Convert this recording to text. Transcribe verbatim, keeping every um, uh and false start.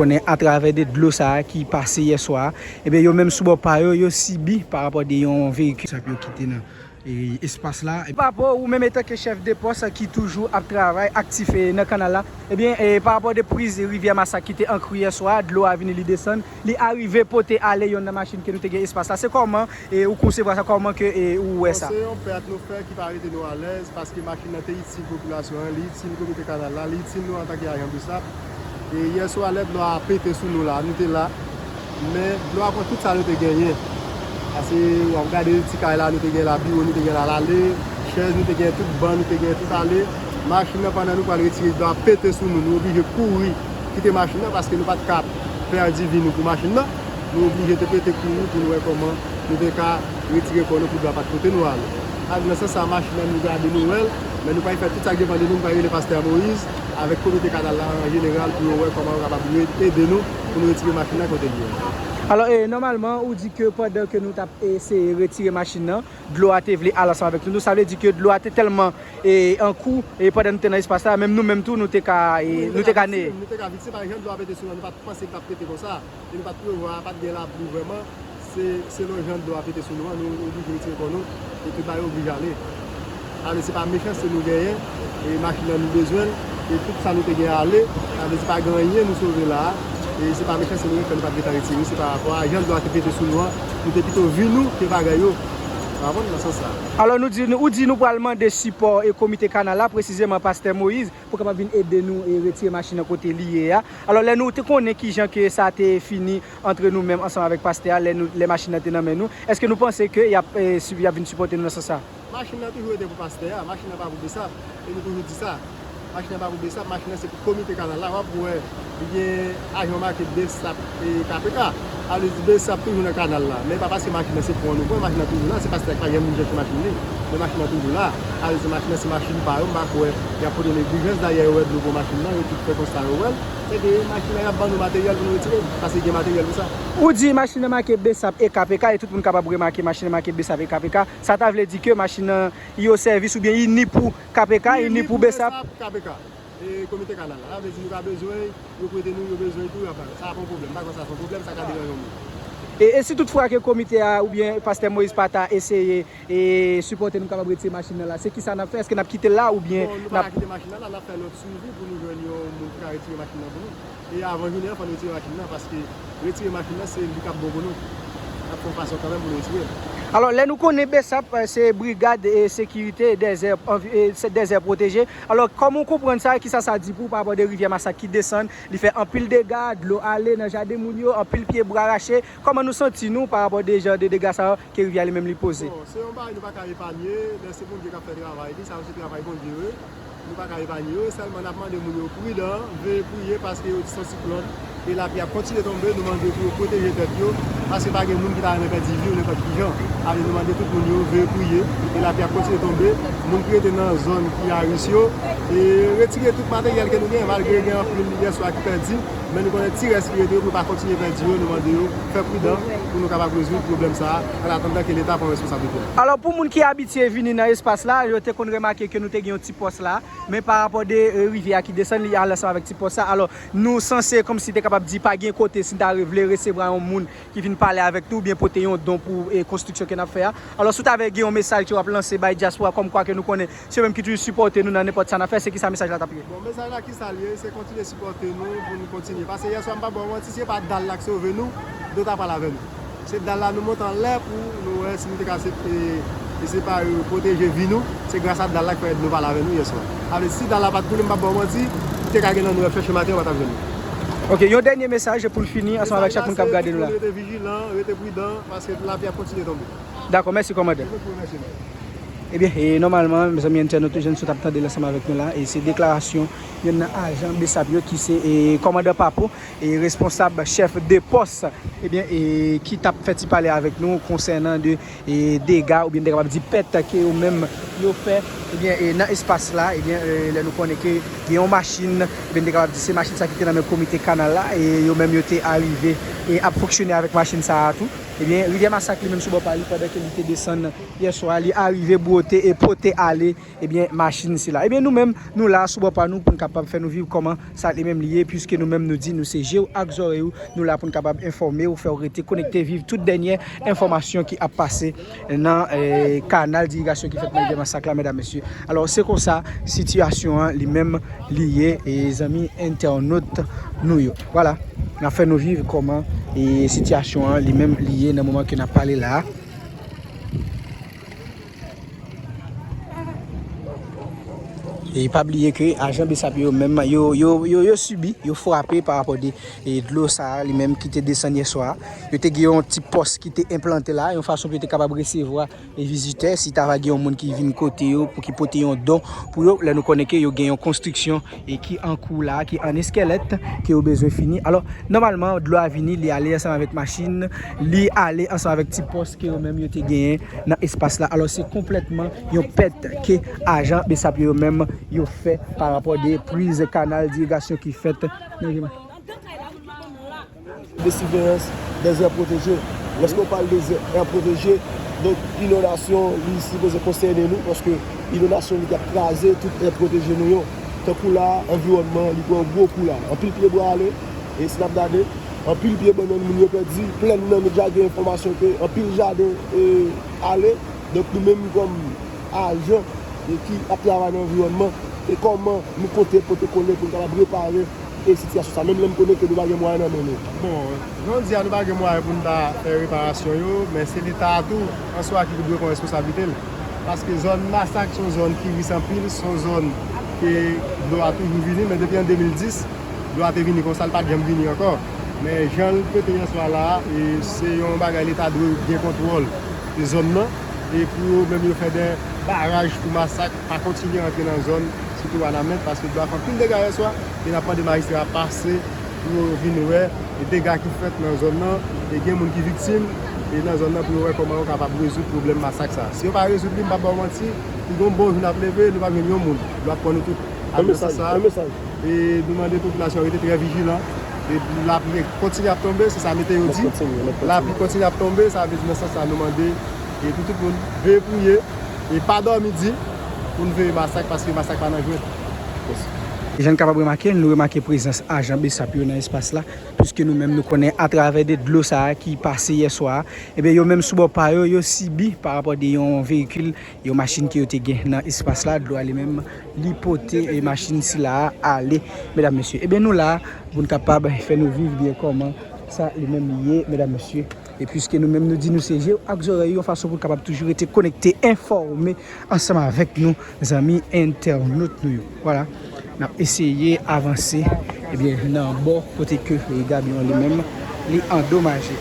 Konnen atravè de dlo sa a ki pase yè swa a, ebyen yo menm sou bò pa yo, yo sibi pa rapò de yon veyikil sa yo kite nan e, espas la. Papo, ou menm etanke chèf de pòs ki toujou ap travay aktif e, nan kanal la, ebyen, e, pa rapò de priz rivyè Masak ki te an kri yè swa, dlo a vini li desann, li arive pote ale yonn nan machin ke nou te gen espas la. Se kòman e, ou konsevwa sa, kòman ke e, ou wè sa? Bon, se yon pèt nou fè ki pa rete nou alèz, paske machin nan te itil popilasyon an, li itil komite kanal la, li itil nou antanke ajan BSAP. E yè swa lè dlo a pete sou nou la, nou te la. Men dlo a pran tout sa nou te genyen. Paske w ap gade ti kay la, nou te gen la, biwo nou te gen la, l ale, chèz nou te gen, tout ban nou te gen, tout ale. Machin nan, pandan nou pral retire, dlo a pete sou nou, nou oblije kouri kite machin nan paske nou pa t ka pèdi vi nou pou machin nan. Nou oblije te pete kouri pou nou wè kòman nou te ka retire kò nou pou dlo a pa t pote nou ale. Ak nan sans sa, machin nan nou gade nou wè l, men nou pral fè tout sa k depann de nou, nou pral rele pastè Moyiz avèk komite kanal la an jeneral pou yo wè kòman yo kapab re- ede nou pou nou retire machin nan kote l ye. Alò, e, nòmalman, ou di ke pandan ke nou t ap eseye retire machin nan, dlo a te vle al ansanm avèk nou. Sa vle di ke dlo a te tèlman e, an kou, e, pandan nou te nan espas la, menm nou menm tou, nou te ka, e, nou te ka neye. Nou te ka viktim, pa egzanp, dlo a pete sou nou, nou pa t panse l t ap pete konsa. E nou pa t prevwa, pa t gen lapli vrèman. Se selon jan dlo a pete sou nou an, nou oblije retire kò nou, e tout bagay oblije ale. Sa vle di se pa mechanste nou genyen, e machin nan nou bezwen l, e tout sa nou te gen ale, sa vle di pa gen anyen nou sove la a, e se pa mechanste nou genyen fè nou pa t gentan retire, se pa rapò a jan dlo a te pete sou nou an, nou te pito vi nou ke bagay yo. Ou konprann nan sans sa. Alò, nou di, ou di nou pral mande sipò e komite kanal la, presizeman pastè Moyiz, pou kapab vin ede nou e retire machin nan kote li ye a. Alò, lè nou te konnen kijan ke sa te fini antre nou menm ansanm avèk pastè a, lè nou, lè machin nan te nan men nou, èske nou panse ke y ap, e, si- y ap vin sipòte nou nan sans sa? Machin nan toujou rete pou pastè a, machin nan pa pou BSAP, e nou toujou di sa. Machin nan pa pou BSAP, machin nan se pou komite kanal la. W ap wè, li gen ajan make BSAP e K P K. Sa vle di BSAP toujou nan kanal la. Men pa paske machin nan se pou nou pran, machin nan toujou la, se pastè a ki pa janm vin chèche machin li. Men machin nan toujou la. Sa vle di machin nan se machin pa yo, m pa kwè y ap pote neglijans. Dayè, yo wè dlo pran machin nan, yo tout fè konsta yo wè l. Se ke machin nan y ap ban nou materyèl pou nou retire, paske gen materyèl pou sa. Ou di machin nan make BSAP e K P K, e tout moun kapab remake machin nan make BSAP e K P K. Sa ta vle di ke machin nan, li o sèvis oubyen li ni pou K P K, li ni pou BSAP. K P K. E komite kanal la. Sa vle di nou ka bezwen, yo prete nou, yo bezwen tou, y ap ba nou. Sa pa yon pwoblèm. M pa kwè sa se yon pwoblèm, sa ka deranje yon moun. E, e si toutfwa ke komite a oubyen pastè Moyiz pa ta eseye e sipòte nou kapab retire machin nan la, se kisa n ap fè? Èske n ap kite l la oubyen... Bon, nou pa ka kite machin nan la, n ap fè lòt swivi pou nou jwenn yon moun ki ka retire machin nan pou nou. E avan jounen an, fò n retire machin nan, paske retire machin nan, se li k ap bon pou nou. N ap fè yon fason kanmenm pou nou retire l. Alò, lè nou konnen BSAP, e, se Brigad e Sekirite Dezè, Anvi-, e, se Dezè Pwoteje. Alò, kòman w konprann sa? Kisa sa di pou w pa rapò de rivyè Masak ki desann, li fè anpil dega, dlo ale nan jaden moun yo, anpil pye bwa rache? Kòman nou santi nou pa rapò de jan de dega sa yo ke rivyè a li menm li poze? Bon, se yon bagay nou pa ka epanye, men se Bondye k ap fè travay li, sa yo se travay Bondye yo. Nou pa ka epanye yo, sèlman n ap mande moun yo pridan, veye priye, paske yo di se yon siklòn, e lapli ap kontinye tonbe, nou mande pou yo pwoteje tèt yo, paske pa gen moun ki ta renmen pèdi vi yo nenpòt ki jan. Ale, nou mande tout moun yo veye priye, e lapli ap kontinye tonbe, moun ki rete nan zòn ki a risk yo, e retire tout materyèl ke nou gen, malgre gen anpil yè swa ki pèdi, men nou konnen ti rès ki rete yo, pou yo pa kontinye pèdi yo, nou mande yo fè pridan pou nou kapab rezoud pwoblèm sa a, an atandan ke Leta pran responsablite l. Alò, pou moun ki abitye vini nan espas la, yo te konn remake ke nou te gen yon ti pòs la, men pa rapò de, e, rivyè a ki desann, li al ansanm avèk ti pòs la. Alò, nou sanse kòmsi te kapab di pa gen kote si n ta re- vle resevwa yon moun ki vin pale avèk nou oubyen pote yon don pou, e, konstriksyon ke n ap fè a. Alò, si w ta vle gen yon mesaj ke w ap lanse bay dyaspora, kòmkwa ke nou konnen se yo menm ki toujou sipòte nou nan nenpòt sa n ap fè, se kisa mesaj la t ap ye? Bon, mesaj la kisa l ye? Se kontinye sipòte nou pou nou kontinye. Paske yè swa, m p ap ba w manti, si se pa dal la k sove nou, dlo ta pral avè nou. Se dal la nou monte anlè pou nou wè si nou te ka se- e, e separe, pwoteje vi nou. Se gras a dal la k fè dlo pral avè nou yè swa. Sa vle di, si dal la pa t koule, m p ap ba w manti, nou te ka gen nan nou wè chèche maten, yo pa t ap jwenn nou. Ok, yon dènye mesaj pou n fini ansanm avèk chak moun k ap gade nou la. Mesaj la, se pou nou rete vijilan, rete pridan, paske lapli ap kontinye tonbe. Dakò, mèsi, kòmandan. Ebyen, e, nòmalman, mezanmi entènot yo, jan nou sot ap tande l ansanm avèk nou la, e se deklarasyon youn nan ajan BSAP yo ki se, e, kòmandan Papo, e, responsab chèf de pòs, ebyen, e, ki t ap fè ti pale avèk nou konsènan de, e, dega, oubyen n te kapab di pèt ke yo menm yo fè, ebyen, e, nan espas la, ebyen, e, lè nou konnen ke gen yon machin, ebyen, n te kapab di se machin sa ki te nan men komite kanal la, e yo menm yo te arive e ap fonksyone avèk machin sa a tou. Ebyen, Rivyè Masak li menm sou bò pa li, pandan ke li te desann yè swa, li arive bwote e pote ale, ebyen, machin sila. Ebyen, nou menm, nou la sou bò pa nou pou n kapab fè nou viv kòman sa li menm li ye, piske nou menm nou di nou se je w ak zòrèy ou, nou la pou n kapab enfòme w, fè w rete konekte, viv tout dènyè enfòmasyon ki ap pase nan, eh, kanal dirigasyon ki fèt nan Rivyè Masak la, medam, mesye. Alò, se konsa sitiyasyon an li menm li ye, e zanmi entènot nou yo. Vwala, n ap fè nou viv kòman, e sitiyasyon an li menm li ye nan moman ke n ap pale la a. E pa bliye ke ajan BSAP yo menm, yo, yo, yo, yo sibi, yo frape pa rapò de, e, dlo sa a li menm ki te desann yè swa. Yo te gen yon ti pòs ki te enplante la, yon fason pou yo te kapab resevwa e vizitè, si ta va gen yon moun ki vin kote yo pou ki pote yon don pou yo, lè nou konnen ke yo gen yon konstriksyon e ki an kou la, ki an eskèlèt, ke yo bezwen fini. Alò, nòmalman, dlo a vini, li ale ansanm avèk machin, li ale ansanm avèk ti pòs ke yo menm yo te genyen nan espas la. Alò, se konplètman yon pèt ke ajan BSAP yo menm yo fè pa rapò de priz kanal dirigasyon ki fèt nan de siveyans dè zè pwoteje. Lèske w pale de zè pwoteje, donk inondasyon, li sipoze konsène nou, paske inondasyon, li t ap kraze tout zè pwoteje nou yo. Tankou la, anviwònman, li pran gwo kou la. Anpil pye bwa ale, e si n ap gade, anpil pye bannann moun yo pèdi, plèn nan, nou deja gen enfòmasyon ke anpil jaden, e, ale. Donk, nou menm kòm ajan, e, ki ap travay nan anviwònman, e kòman nou konte pote kole pou n kapab repare e sitiyasyon sa, menm lè m konnen ke nou pa gen mwayen nan men nou. Bon, jan w di a, nou pa gen mwayen pou n ta fè reparasyon yo, men se Leta a tou, an swa, ki dwe pran responsablite l. Paske zòn Masak se yon zòn ki ris anpil, se yon zòn ke dlo a toujou vini, men depi an de mil dis, dlo a te vini konsa, l pa t janm vini ankò. Men jan l pete yè swa la a, e se yon bagay Leta dwe gen kontwòl de zòn nan, e pou yo menm yo fè de baraj pou Masak pa kontinye antre nan zòn, sitou Wanament, paske dlo a fè anpil dega yè swa, e n ap mande majistra a pase pou yo vin wè dega ki fèt nan zòn nan, e gen moun ki viktim, e nan zòn nan pou yo wè kòman yo kapab rezoud pwoblèm Masak sa a. Si yo pa rezoud li, m p ap ba w manti, pi gon bon jou n ap leve, nou p ap jwenn yon moun. Dlo ap pran nou tout. Al nan sans sa a. E nou mande popilasyon an rete trè vijilan. E lapli kontinye ap tonbe, se sa meteo di. Lapli kontinye ap tonbe, sa vle di nan sans sa a nou mande e pou tout moun veye priye e pa dòmi di pou n veye Masak, paske Masak pa nan jwèt. Jan n kapab remake, nou remake prezans ajan BSAP yo nan espas la, piske nou menm nou konnen atravè de dlo sa a ki pase yè swa a, ebyen yo menm sou bò pa yo, yo sibi pa rapò de yon veyikil, yon machin ke yo te gen nan espas la, dlo a li menm, li pote e machin sila a ale, medam, mesye. Ebyen, nou la pou n kapab fè nou viv byen kòman sa li menm li ye, medam, mesye. E piske nou menm nou di nou se je w ak zòrèy ou, yon fason pou n kapab toujou rete konekte, enfòme ansanm avèk nou, zanmi entènot nou yo. Vwala, n ap eseye avanse, ebyen, nan bò kote ke gabyon li menm, li andomaje.